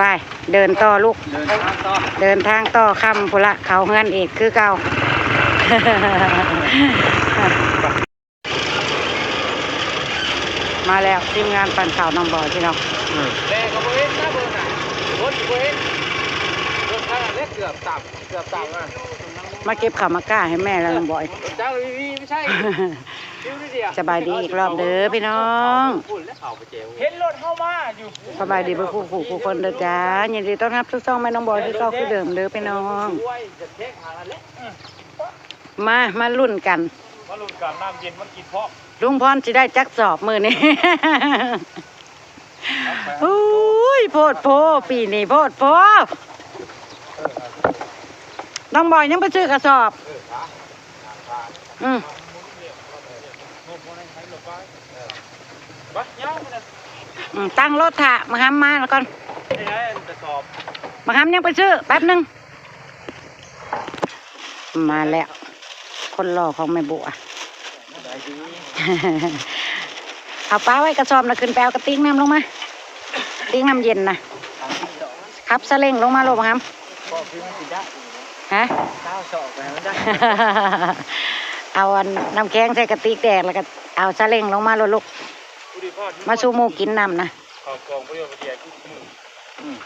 ໄປ ເດີນຕໍ່ລູກ ເດີນທາງຕໍ່ ເດີນທາງຕໍ່ ຄ່ຳພຸ້ນລະ ເຂົ້າເຮືອນອີກຄືເກົ່າ. ມາແລ້ວ ທີມງານປັ່ນເຂົ້ານ້ອງບອຍ ພີ່ນ້ອງ. ແຕ່ກໍບໍ່ເຫັນນະ ເບິ່ງນະ ຄົນບໍ່ເຫັນ ເບິ່ງຂະໜາດເລັກເກືອບຕຳ ເກືອບຕຳນະ. ມາເກັບເຂົ້າມາກ້າໃຫ້ແມ່ແລ້ວນ້ອງບອຍ. ເຈົ້າ ສະບາຍດີອີກລອບເດີພີ່ນ້ອງ ເຫັນລົດເຮົາມາຢູ່. ສະບາຍດີເບິດຄູ່ຜູ້ຄູ່ຄົນເດີຈ້າ ຍິນດີຕ້ອນຮັບສູ່ຊ່ອງແມ່ນ້ອງບອຍຄືເກົ່າຄືເດີມເດີພີ່ນ້ອງ. ມາ ມາລຸ້ນກັນ ມາລຸ້ນກັນ ນ້ຳເຢັນມາກິນພ້ອມ. ລຸງພອນຊິໄດ້ຈັກສອບມື້ນີ້? ໂອ້ຍ ໂພດໂພ ປີນີ້ໂພດໂພ. ນ້ອງບອຍຍັງໄປຊື້ກະສອບ. ອືມ ອືມ ຕັ້ງລົດຖ້າ ບັກຫຳມາກ່ອນ. ບັກຫຳຍັງໄປຊື້ ແປັບໜຶ່ງ. ມາແລ້ວ ຄົນຫຼໍ່ຂອງແມ່ບົວ. ເອົາປາໄວ້ກະສອບນະ ຂຶ້ນໄປເອົາກະຕິກນ້ຳລົງມາ ກະຕິກນ້ຳເຢັນນະ. ຂັບສາເລັ້ງລົງມາໂລດ ບັກຫຳ. ຮະ? ເອົາອັນນ້ຳແຂງໃສ່ກະຕິກແດກ ແລ້ວກະເອົາສາເລັ້ງລົງມາໂລດລູກ ມາສູ່ໝູ່ກິນນ້ຳນະ. ເຂົ້າກ່ອງບໍ່ໄດ້ວ່າແຈກທຸກມື້. ອືມ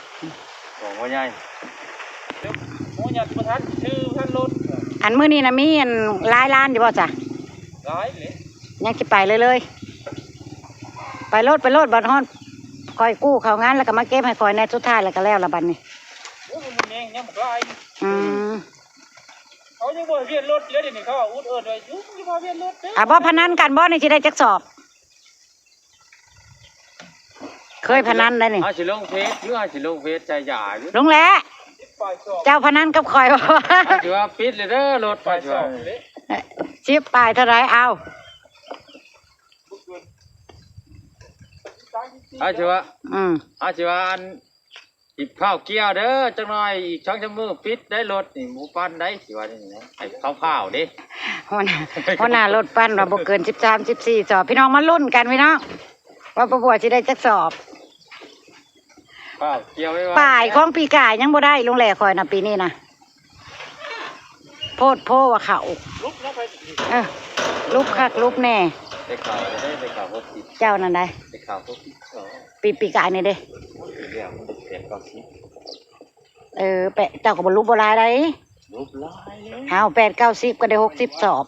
ຂອງບໍ່ໃຫຍ່ ໂອ້ ຍັງບໍ່ທັນຊື້ ບໍ່ທັນລົດ. ອັນມື້ນີ້ນະ ມີອັນລາຍລ້ານຢູ່ບໍ່ຈະ? ຫຼາຍເລີຍ ຍັງຊິໄປເລີຍໆ. ໄປໂລດ ໄປໂລດ ບັດຮອດຂ້ອຍກູ້ເຂົ້າງານ ແລ້ວກະມາເກັບໃຫ້ຂ້ອຍແດ່ ສຸດທ້າຍແລ້ວກະແລ້ວລະບັດນີ້. ໂອ້ ມັນແຮງ ຍັງບັກຫຼາຍ. ອືມ ເຂົາຍັງບໍ່ໃຫ້ວຽນລົດເລີຍ ດຽວນີ້ເຂົາວ່າອຸດເອີ້ນໄວ້ຢູ່ ຍັງບໍ່ໃຫ້ວຽນລົດເດີ. ອ່າ ບໍ່ພະນັນກັນບໍ່ ນີ້ຊິໄດ້ຈັກສອບ? ເຄີຍພະນັນໄດ໋ນີ້. ເຮົາຊິລົງເຟສຢູ່ ເຮົາຊິລົງເຟສໃສ່ຢາຢູ່. ລົງແຫຼະ ເຈົ້າພະນັນກັບຂ້ອຍບໍ່? ເຮົາຊິວ່າປິດເລີຍເດີ ລົດໄປຊິວ່າ ສິບປາຍເທົ່າໃດ ເອົາ ເຮົາຊິວ່າ ອືມ ເຮົາຊິວ່າອັນ ຊິຟ້າວກ່ຽວເດີ ຈັກໜ້ອຍອີກສອງສາມມື້ປິດໄດ໋ ລົດນີ້ບໍ່ປັ່ນໄດ໋ ຊິວ່ານີ້ນະ ໃຫ້ເຂົາຟ້າວເດ້. ຫົວໜ້າ ຫົວໜ້າລົດປັ່ນວ່າບໍ່ເກີນສິບສາມ ສິບສີ່ສອບ. ພີ່ນ້ອງມາລຸ້ນກັນພີ່ນ້ອງ ວ່າປ້າບົວຊິໄດ້ຈັກສອບ. ຟ້າວກ່ຽວໄວ້ວ່າ ປາຍຂອງປີກາຍຍັງບໍ່ໄດ້ ລຸງແຫຼຂ້ອຍນະ ປີນີ້ນະ ໂພດໂພວ່າເຂົ້າ ເອີ ລຸບຄັກລຸບແນ່. ໄດ້ເຂົ້າເດ້ ໄດ້ເຂົ້າຫົກສິບ ເຈົ້ານັ້ນໃດ໋ ໄດ້ເຂົ້າຫົກສິບສອງ. ປີ ປີກາຍນີ້ເດ້ ປີແລ້ວມັນໄດ້ແປດເກົ້າສິບ. ເອີ ແປະ ເຈົ້າກໍບໍ່ຫຼຸບບໍ່ຫຼາຍໃດ໋ ຫຼຸບຫຼາຍເລີຍ. ອ້າວ ແປດເກົ້າສິບກໍໄດ້ຫົກສິບສອບ.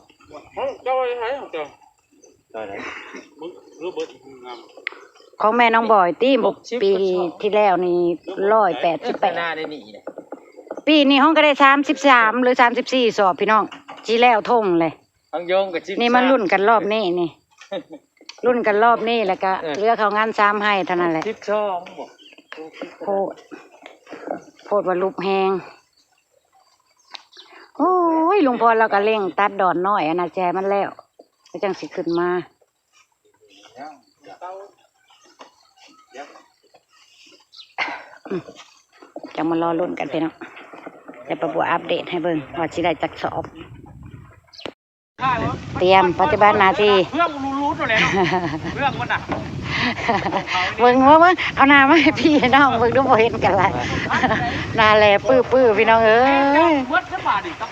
ຂອງເຈົ້າໄດ້ເທົ່າໃດຂອງເຈົ້າ? ເທົ່າໃດ? ຂອງແມ່ນ້ອງບອຍຕິ ປີທີ່ແລ້ວນີ້ຮ້ອຍແປດສິບແປດ ປີນີ້ຫ້ອງກໍໄດ້ສາມສິບສາມ ຫຼື ສາມສິບສີ່ສອບ ພີ່ນ້ອງ ຊິແລ້ວທົ່ງເລີຍ. ທາງໂຍງກໍສິບ ນີ້ມາລຸ້ນກັນລອບນີ້ນີ້ ລຸ້ນກັນລອບນີ້ ແລ້ວກະ ເອີ ເຫຼືອເຂົ້າງານສາມໄຮ່ເທົ່ານັ້ນແຫຼະ. ສິບສອງບໍ່? ໂພດ ໂພດວ່າຫຼຸບແຮງ. ໂອ້ຍ ລຸງພອນລາວກະເລັ່ງຕັດດອນນ້ອຍອັນນະ ແຈມັນແລ້ວ ແລ້ວຈັ່ງຊິຂຶ້ນມາ. ອືມ ຈັ່ງມາລໍລຸ້ນກັນພີ່ນ້ອງ ດຽວປ້າບົວອັບເດດໃຫ້ເບິ່ງວ່າຊິໄດ້ຈັກສອບ. ຕຽມປະຕິບັດໜ້າທີ່ ເບື້ອງຮູດໆ ໂລດແຫຼະເນາະ ເບື້ອງມັນນະ. ເບິ່ງ ເບິ່ງ ເບິ່ງ ເອົາໜ້າມາໃຫ້ພີ່ໃຫ້ນ້ອງເບິ່ງດູ ບໍ່ເຫັນກັນຫຼາຍ ໜ້າແຫຼປຶໆ ພີ່ນ້ອງເອີຍ. ເບິດຊະບາດນີ້ ກັບ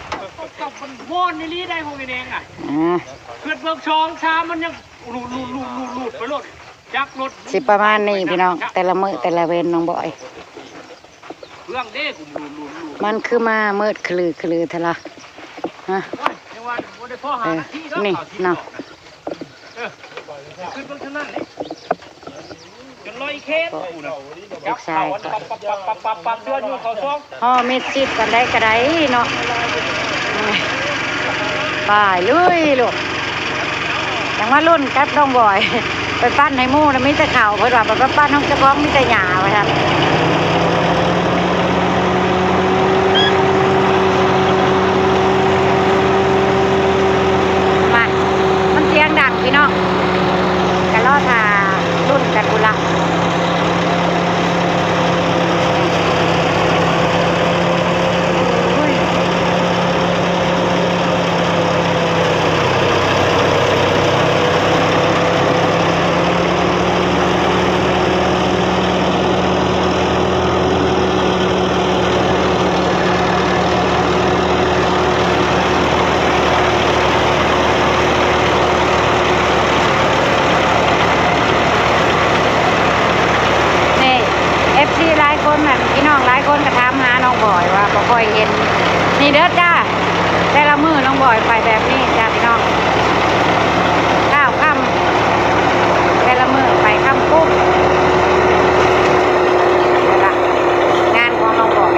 ກັບມັນວອນອີ່ຫຼີໄດ໋ ພວກນີ້ເອງນະ. ອ່າ ເກີດເບິ່ງສອງສາມ ມັນຍັງ ລູດ ລູດ ລູດ ລູດ ລູດໄປໂລດ ຈັກລົດ ຊິປະມານນີ້ພີ່ນ້ອງ ແຕ່ລະມື້ແຕ່ລະເວັນນ້ອງບອຍ ເຄື່ອງເດ້ ລູດ ລູດ ລູດ ມັນຄືມາມືດຄະລືຄະລືແທ້ລະ ຮະ. ໂອ້ຍ ຍັງວ່າບໍ່ໄດ້ພໍຫ້ານາທີເນາະ ນີ້ເນາະ ເອີ ຂຶ້ນເບິ່ງທາງນັ້ນເດ້ ຈົນລອຍແຂນ ລູກຊາຍຂ້ອຍ ປັບ ປັບ ປັບ ປັບ ເດືອນຢູ່ເຂົ້າຊ່ອງ ຫໍ່ມິດຊິດປານໃດກໍໄດ້ເນາະ ໄປລຸຍລູກ ຈັ່ງມາລຸ້ນກັບນ້ອງບອຍ ໄປປັ້ນໃຫ້ໝູ່ນະມີແຕ່ເຂົ້າ ເພິ່ນວ່າໄປປັ້ນຂອງເຈົ້າຂອງມີແຕ່ຫຍ້າວ່າຊັ້ນ. ມາ ມັນສຽງດັງ ພີ່ນ້ອງ ກະລໍຖ້າລຸ້ນກັນພຸ້ນລະ. ນັ້ນ ພີ່ນ້ອງຫຼາຍຄົນກໍຖາມຫານ້ອງບອຍວ່າບໍ່ຄ່ອຍເຫັນ. ນີ້ເດີຈ້າ ແຕ່ລະມື້ນ້ອງບອຍໄປແບບນີ້ຈ້າພີ່ນ້ອງ ເຊົ້າຄ່ຳ ແຕ່ລະມື້ໄປຄ່ຳປຸບ ນີ້ລະງານຂອງນ້ອງບອຍ.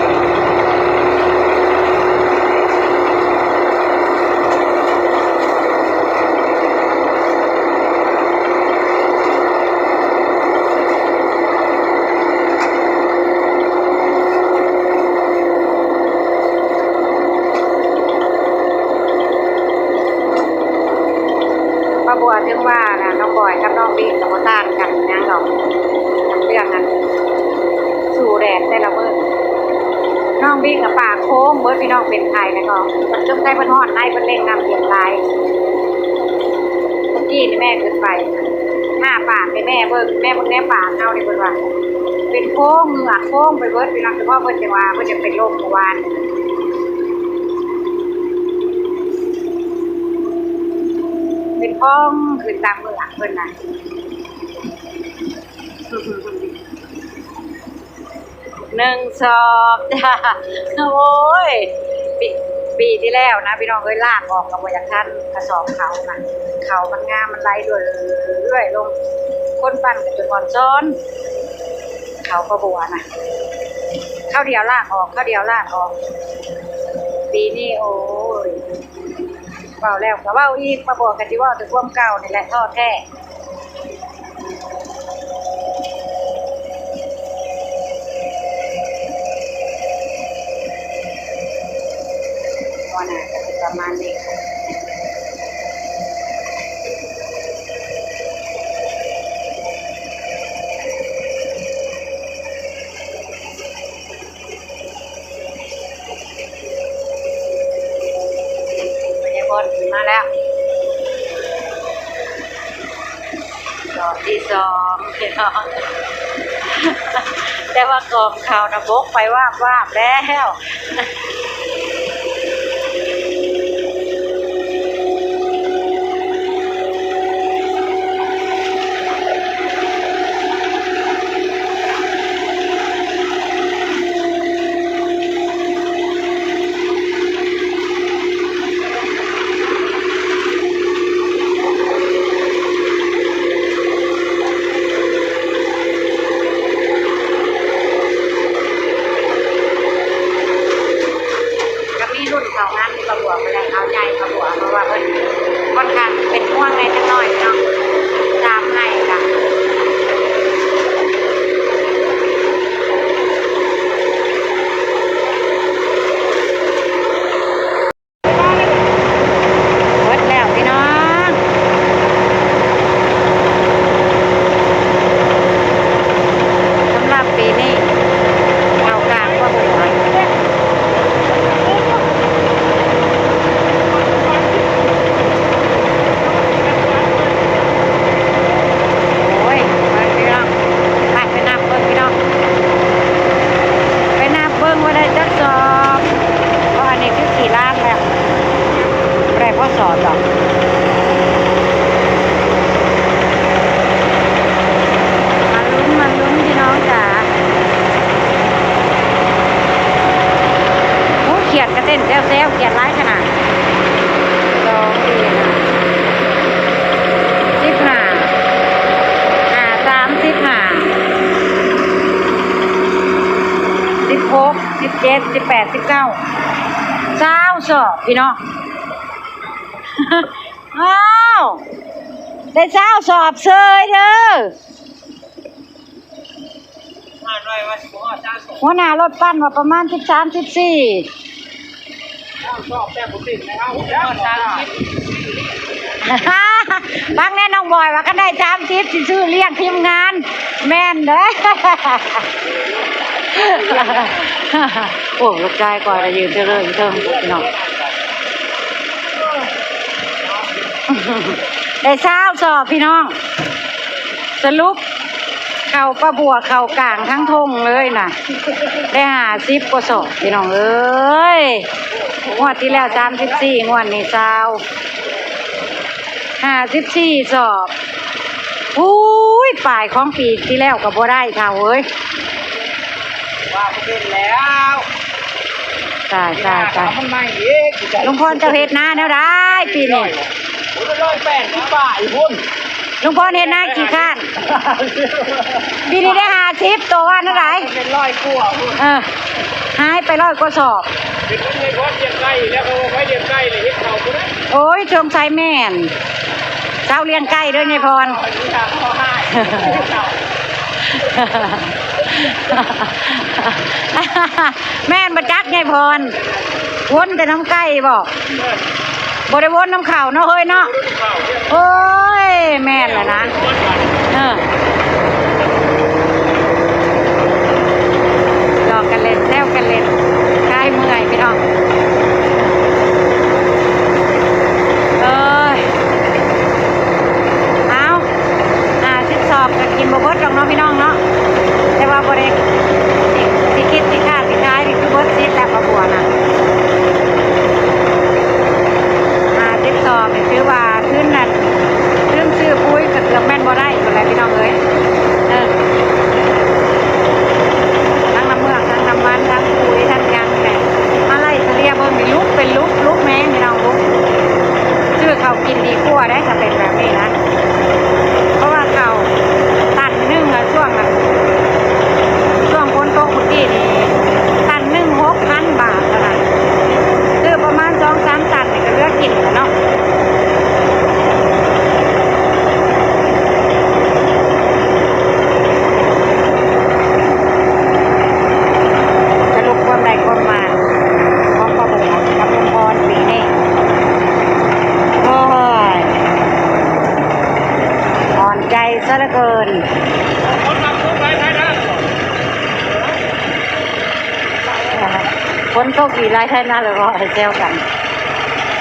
ປ້າບົວ ເຖິງວ່ານະ ນ້ອງບອຍກັບນ້ອງບິງກໍບໍ່ຕ່າງກັນຫຍັງດອກ ເລື່ອງນັ້ນ ສູ້ແດດແຕ່ລະມື້. ນ້ອງບິງກໍປາກໂຄ້ງເບິດ ພີ່ນ້ອງ ເປັນໄຂ້ແລ້ວກໍ ສົງໄສເພິ່ນຮ້ອນໃນ ເພິ່ນເລັ່ງນ້ຳເຢັນຫຼາຍ. ເມື່ອກີ້ນີ້ແມ່ຂຶ້ນໄປ ອ້າປາກໃຫ້ແມ່ເບິ່ງ ແມ່ເບິ່ງແນວປາກເຮົານີ້ ເພິ່ນວ່າເປັນໂຄ້ງ ເຫງືອກໂຄ້ງໄປເບິດ ພີ່ນ້ອງ. ສະເພາະເພິ່ນຈັ່ງວ່າ ເພິ່ນຈັ່ງເປັນລົມເມື່ອວານ ເປັນພອງຂຶ້ນຕາມເໝືອກເພິ່ນນະ. ໜຶ່ງ ສອງ ຈ້າ. ໂອ້ຍ ປີ ປີທີ່ແລ້ວນະ ພີ່ນ້ອງເອີຍ ລາກອອກກໍບໍ່ຢາກທັນ ກະສອບເຂົ້ານະ ເຂົ້າມັນງາມ ມັນໄຫຼເລື້ອຍໆລົງ ຄົນປັ່ນກໍຈົນອ່ອນຊ້ອນ ເຂົ້າປ້າບົວນະ ຄາວດຽວລາກອອກ ຄາວດຽວລາກອອກ. ປີນີ້ ໂອ້ຍ ເວົ້າແລ້ວກໍເວົ້າອີກ ປ້າບົວກໍຊິເວົ້າແຕ່ຄວາມເກົ່ານີ້ແຫຼະ ທໍ້ແທ້. ຫົວໜ້າກໍຊິປະມານນີ້. ພະຍາບອນຂຶ້ນມາແລ້ວ ຮອບທີສອງ ພີ່ນ້ອງ ແຕ່ວ່າກອງເຂົ້ານະບົກໄປວາບໆແລ້ວ. ກໍມີລຸ້ນເຂົ້າງານ ປະບວກ ແລະ ເອົາໃຫຍ່ປະບວກ ເພາະວ່າເພິ່ນຂ້ອນຂ້າງເປັນຫ່ວງແດ່ຈັກໜ້ອຍເນາະ ຕາມໃຫ້ກະ ເບິດແລ້ວພີ່ນ້ອງ ສຳລັບປີນີ້ ເຂົ້າກາງກວ່າໝູ່. ໂອ້ຍ ເບິ່ງພີ່ນ້ອງ ໄປ ໄປນັບເບິ່ງພີ່ນ້ອງ ໄປນັບເບິ່ງວ່າໄດ້ຈັກສອບ ເພາະອັນນີ້ຄືຂີ້ລ້ານແລ້ວ ບໍ່ໄດ້ພໍສອບດອກ. ມາລຸ້ນ ມາລຸ້ນ ພີ່ນ້ອງຈ໋າ. ໂອ້ ຂຽດກະເຕັ້ນແຊວໆ ຂຽດຫຼາຍຂະໜາດ. ສອງ ສີ່ ຫ້າ ສິບຫ້າ ຫ້າ ສາມ ສິບຫ້າ ສິບຫົກ ສິບເຈັດ ສິບແປດ ສິບເກົ້າ ຊາວສອບ ພີ່ນ້ອງ. ອ້າວ ໄດ້ຊາວສອບເຊີຍເດີ. ຫົວໜ້າລົດປັ່ນວ່າປະມານສິບສາມ ສິບສີ່ ຟັງແນ່ນ້ອງບອຍວ່າຄັນໄດ້ສາມສິບ ຊິຊື້ລ້ຽງທີມງານ ແມ່ນເດີ. ໂອ້ ລູກຊາຍຂ້ອຍລະຢືນເທີເລີຢູ່ເທິງພຸ້ນເນາະ. ໄດ້ຊາວສອບພີ່ນ້ອງ ສະຫຼຸບເຂົ້າປາບົວເຂົ້າກາງທັງທົ່ງເລີຍນະ ໄດ້ຫ້າສິບກວ່າສອບພີ່ນ້ອງເອີຍ. ງວດທີ່ແລ້ວສາມສິບສີ່ ງວດນີ້ຊາວ ຫ້າສິບສີ່ສອບ. ໂອ້ຍ ປາຍຂອງປີທີ່ແລ້ວກໍບໍ່ໄດ້ເຖົ້າເອີຍ. ວ່າບໍ່ເປັນແລ້ວ ຕາຍ ຕາຍ ຕາຍ ມັນໃໝ່ອີກ ລຸງພອນເຈົ້າເຮັດນາແນວໃດປີນີ້? ໂອ້ຍ ຮ້ອຍແປດສິບປາຍພຸ້ນ ລຸງພອນເຮັດນາຂີ້ຄ້ານ ປີນີ້ໄດ້ຫ້າສິບ ໂຕວ່າແນວໃດ? ເປັນຮ້ອຍກວ່າພຸ້ນ ເອີ ຫາຍໄປຮ້ອຍກວ່າສອບ ເປັນຄົນໃຫຍ່ພອນລ້ຽງໄກ່ ແລ້ວກໍໄປລ້ຽງໄກ່ ແລ້ວເຮັດເຂົ້າບໍ່ໄດ້ ໂອ້ຍ ສົງໄສແມ່ນ ເຊົາລ້ຽງໄກ່ເດີຍາຍພອນ ແມ່ນບໍ່ຈັກຍາຍພອນ ວົນແຕ່ນຳໄກ່ບໍ? ບໍ່ໄດ້ວົນນຳເຂົາເນາະເຮີຍເນາະ ໂອ້ຍ ແມ່ນແຫຼະນະ ເອີ ຢອກກັນເລ່ນ ແຊວກັນເລ່ນ ຄາຍເມື່ອຍພີ່ນ້ອງ ເອີຍ ເອົາ ຫ້າສິບສອບກໍກິນບໍ່ເບິດດອກເນາະພີ່ນ້ອງເນາະ ແຕ່ວ່າບໍ່ໄດ້ ຊິ ຊິຄິດຊິຄ້າຊິຂາຍນີ້ຄືເບິດສິດແລ້ວ ໝາກບົວນະ ຫ້າສິບສອບນີ້ຖືວ່າທຶນນັ້ນ ທຶນຊື້ປຸ໋ຍກໍເກືອບແມ່ນບໍ່ໄດ້ພຸ້ນແຫຼະພີ່ນ້ອງເອີຍ ເອີ ທັງນ້ຳເມືອກ ທັງນ້ຳມັນ ທັງປຸ໋ຍ ທັງຫຍັງນີ້ ມາໄລ່ສະເລ່ຍເບິ່ງນີ້ ຫຼຸບເປັນຫຼຸບ ຫຼຸບແຮງພີ່ນ້ອງ ຫຼຸບ ຊື້ເຂົ້າກິນດີກວ່າໄດ໋ ຖ້າເປັນແບບນີ້ນະ ເພາະວ່າເຂົ້າຕັນໜຶ່ງອະ ຊ່ວງນັ້ນ ຊ່ວງຝົນຕົກມື້ກີ້ນີ້ ຕັນໜຶ່ງຫົກພັນບາດເທົ່ານັ້ນ ຊື້ປະມານສອງສາມຕັນນີ້ກໍເຫຼືອກິນແລ້ວເນາະ. ສະຫຼຸບຄວາມໄດ້ຄວາມມານຂອງພໍ່ບຸນກັບລຸງພອນປີນີ້ ໂອ້ຍ ອ່ອນໃຈຊະເຫຼືອເກີນ. ຝົນຕົກອີກ ຫຼາຍໄທນາເລີຍ ເວົ້າໃຫ້ແຊວກັນ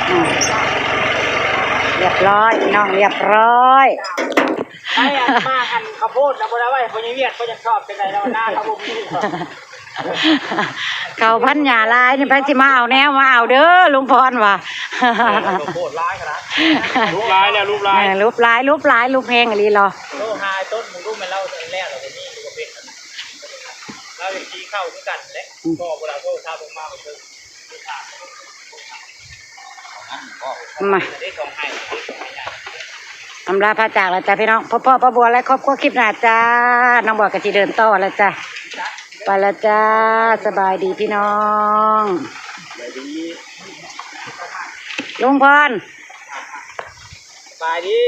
ອືມ ຮຽບຮ້ອຍ ພີ່ນ້ອງ ຮຽບຮ້ອຍ. ໄດ້ອັນມາອັນເຂົ້າໂພດນະ ບໍ່ໄດ້ໄວ້ໃຫ້ພໍ່ໃຫຍ່ວຽດ ເພິ່ນຍັງຊອບຈັ່ງໃດແລ້ວນາເຂົາບໍ່ມີ ເຂົ້າພັນຫຍ້າຫຼາຍນີ້ ໃຜຊິມາເອົາແນວມາເອົາເດີ ລຸງພອນວ່າ ເອີ ເຂົ້າໂພດຫຼາຍຂະໜາດ ລູກຫຼາຍແລ້ວ ລູກຫຼາຍ ເອີ ລູກຫຼາຍ ລູກຫຼາຍ ລູກແຮງອີ່ຫຼີເນາະ ໂລຫ້າຕົ້ນ ບໍ່ຮູ້ແມ່ນລາວແລ້ວ ແລ້ວບໍ່ມີ ບໍ່ເປັນ ລາວຍັງກິນເຂົ້າຄືກັນແຫຼະ ອືມ ກໍບໍ່ໄດ້ໂທດ ຖ້າລົງມາກໍຄື ມາ ອຳລາພາຈາກແລ້ວຈ້າພີ່ນ້ອງ ພົບພໍ້ປ້າບົວ ແລະ ຄອບຄົວຄລິບໜ້າຈ້າ ນ້ອງບົວກໍຊິເດີນຕໍ່ແລ້ວຈ້າ ໄປແລ້ວຈ້າ ສະບາຍດີພີ່ນ້ອງ ລຸງພອນ ສະບາຍດີ.